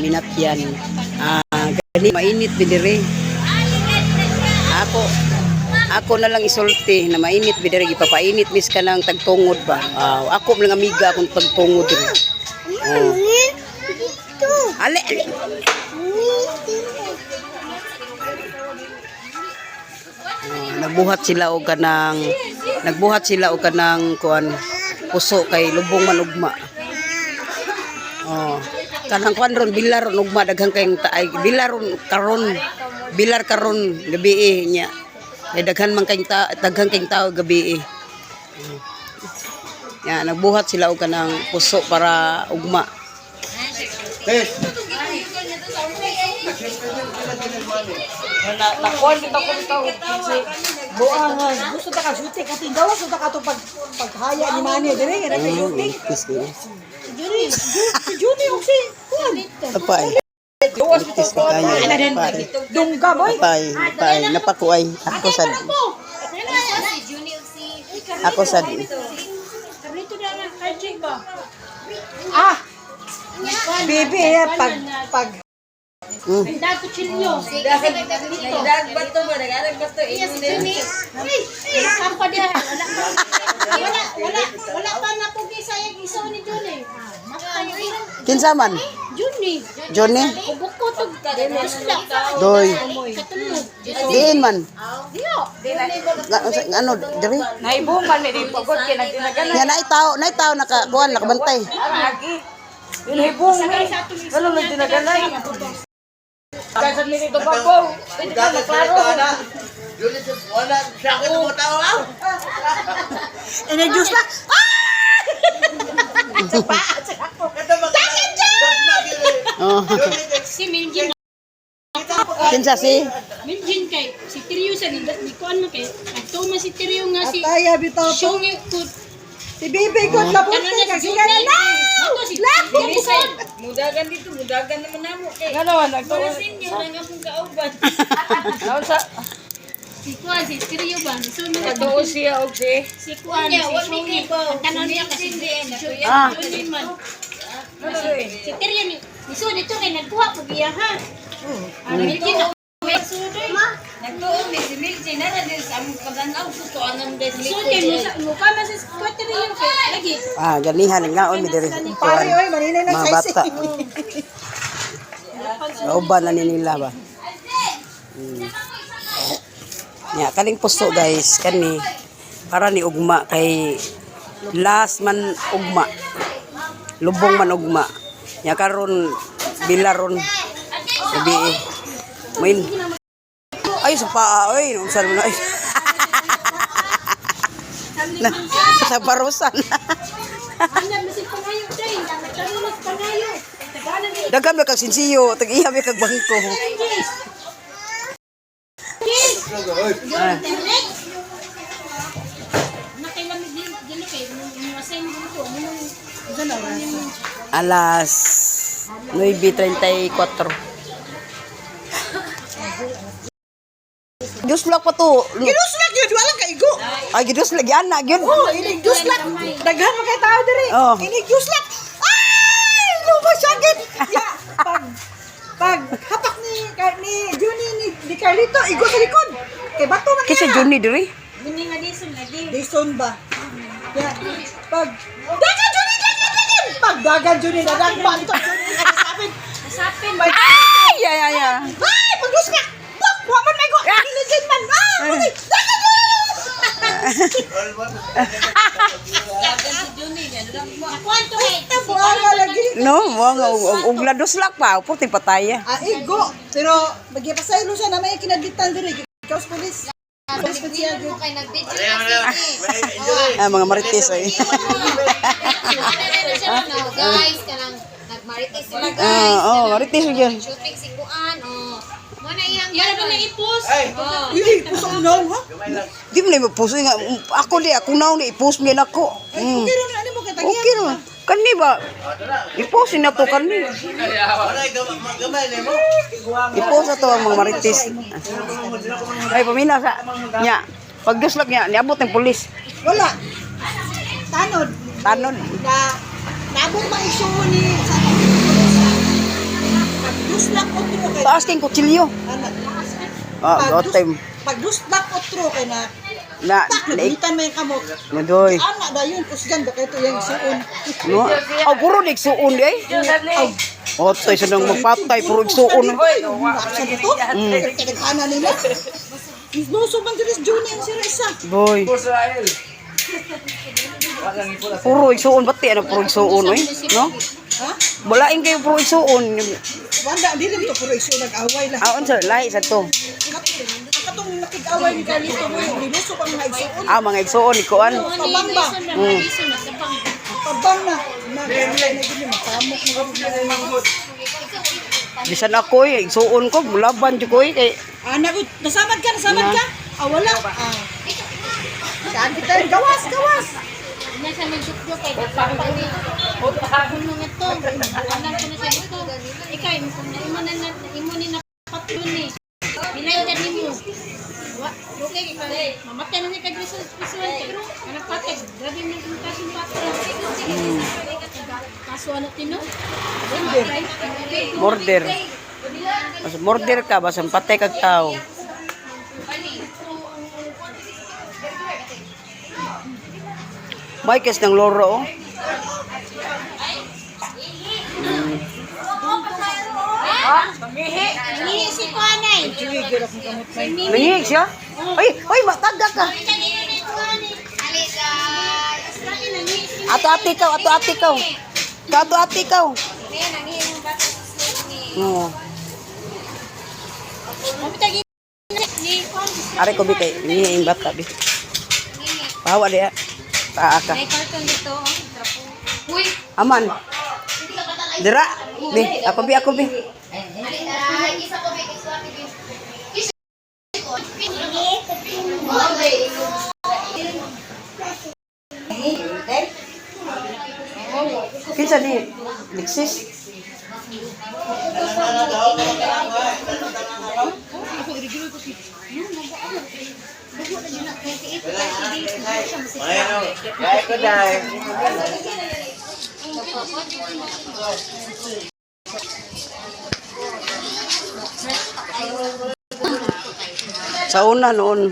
Minatyan. Ah, gani mainit bi diri. Ako na lang isulti na mainit bi diri, gipapainit mis ka ng tagtungod ba. Ah, ako man lang amiga akong tagtungod diri. Oh. Ali, ali. Oh, nagbuhat sila og kanang kuan, puso, kay lubong man ugma. Oh, kanang kuan ron, bilar ron ugma, daghan kayong taay bilar ron karon, bilar karon gabi eh, nya. Kay daghan man kayong daghan kayong tao gabi eh. Oh. Ya, nagbuhat sila og kanang puso para ugma. Nakuan kita ko bitaw. Buangan. Gusto ta ka shooting ating gawas ta ka to pag paghaya ni Manny dire nga na shooting. Si Juni, si Juni og si Juan. Tapay. Marites ka kayo. Napay. Dungga boy. Napay, napay, napakuay. Ako sad. Ako sad. Ah. Bibi eh, pag pag Dag bato ba nag-arag bato ingon. Kampa diha. Wala wala wala wala pa na pugi sa iso ni Juni. Kinsa man? Juni. Johnny? Kubuko to isla. Doy. Katulog. Diin man. Diyo. Ano diri? Naibong man mi di pagod kay nagdinagan. Nga naay tao naka kuan, nakabantay. Lagi. Yun hibong mi. Wala nang dinaganay. Kasan mi dito babaw. Pwede ka maklaro. introduce na. Oh. Si Miljin. Kinsa si? Miljin kay si Tirio sa ni kuan man kay nagtuma si Tirio nga si Ataya bitaw. Shongi ko. Si Bibi ko labot Ano na kay si siya Juni. na. Mato si Juni. Mudagan dito, mudagan naman namo kay. Ngano nagtuon. Naon sa Si kuan si Tirio ba? So nagduo siya og si. Si kuan si Shongi. Ang tanon niya kasi si Ah. Juni man. Si Tirio ni Iso nito kay nagkuha pug iya ha. Ah, Miljin na. Nagtuon mi si Milje na na din sa among paganaw sutuanan des. So, kay mo sa mukha man sa Tirio kay lagi. Ah, ganihan ngaon mi diri. Pare oy maninay na Mga size. bata. Nauban na ni nila ba. Ya, kaning puso guys, kani para ni ugma kay last man ugma. Lubong man ugma. Ya karon bilaron gabi eh. Main. Ay sa paa oy, unsa man ay. Na, sa barusan. Ana masig pangayo day. Nagkaroon mas pangayo. Tagalan ni Daghan ba kag sinsiyo, tag-iya ba kag bangko. Yes. Yes. Ah. Nakailamig din dili kay masay mo dito. Alas 9:34. Giduslak pa to. Ginuslak yun, wala ka igo. Ay, giduslak yan na, gyud. Oh, inig juslak. Daghan man kay tao diri. Oh. Inig juslak. Ay, lumasakit. Ya, pag pag hapak ni ni Juni ni Carlito, igo sa likod. Kay bato man Kinsa niya. Johnny diri? Muni nga dison lagi. Dison ba? Ya, pag dagan Juni, dagan, dagan. Pag dagan Juni, dagan bato Juni, kasapin. Sapin. Ay, ay, ay, ay. Ay, pag juslak. Bak, wa man may go. Iligin man. Ah, okay. Dagan Juni. Nakuan to kay Buanga lagi. No, mo nga og laduslak pa, puti pataya. Ah, igo. Pero magipasaylo siya na may kinadlitan diri. Ikaw sa pulis. Pulis pa siya. Mo kay nag-video na si Ah, mga marites ay. Ano siya no, guys, kanang nagmarites sila guys. Ah, oh, marites gyud. Shooting si Kuan, oh. Mo na iyang Yara ba na ipos? Uy, ay, puso ang naong, ha? Di mo na ipuso nga ako di ako naon ni ipos mi nako. Mm. Okay rin, ano mo kay tagiyan? Okay ra. Kani ba? Ipos na to kani. Ipos na to ang mga marites. Ay pamina sa nya. Pag duslak niya, niabot ng pulis. Wala. Tanod. Tanon. Na, naabot ma issue ni sa pulis. Laas kayong kutsilyo. Ana. Ah, gotay. Pag dusdak otro kay na Na, tak na, nagunitan may kamot. Nadoy. Ana dayon kusgan ba kay to yang suon. No? Aw, puro ni igsuon di ay. Otoy sa nang magpatay, puro igsuon. Sa to. Kaya nila. Nuso man diri si Juni ang sira isa. Boy. Puro igsuon bati ano puro igsuon oy, no? Ha? Balain kayo puro igsuon. Wanda dili to puro iso nag-away lang. Ah, unsa lahi sa to? Ang katong nakig-away ni Carlito mo, niluso pa mga igsuon. Ah, mga igsuon ikuan. Pabang ba? Pabang na. Na, na, matamok na. Bisan ako eh, igsuon ko, laban jud ko eh kay Ana, uy, nasamad ka, nasamad ka. Ah, wala. Ah. Saan kita? Gawas, gawas. Nasa may dukduk kay papa dito. Kuno nga to. Anak ko na siya dito. Ikay kung imo na na imo ni napatun ni. Bilay ka nimo. Wa, okay kay mamatay na ni kag sa prison kay kanang patay. Grabe man kung kasong patay. Kaso ano tino? Murder. Mas murder ka basta patay kag tao. May kes ng loro oh. Ni si Kuanay. Nangihig siya? Ay, ay, mataga ka. Ali guys. Ato ate ikaw, ato ate ikaw. Ato ate ikaw. Ayan, ang iyong bata sa Sydney. Oo. Ni Kuan. Are ko bi kay nangihig bata bi. Pahawa diha. Paa ka. May karton dito. Oh. Trapo. Uy! Aman. Dira. Bi, ako bi, ako bi. Ali guys. Isa ko may isa ko may Kinsa ni Lexis? Sa una noon.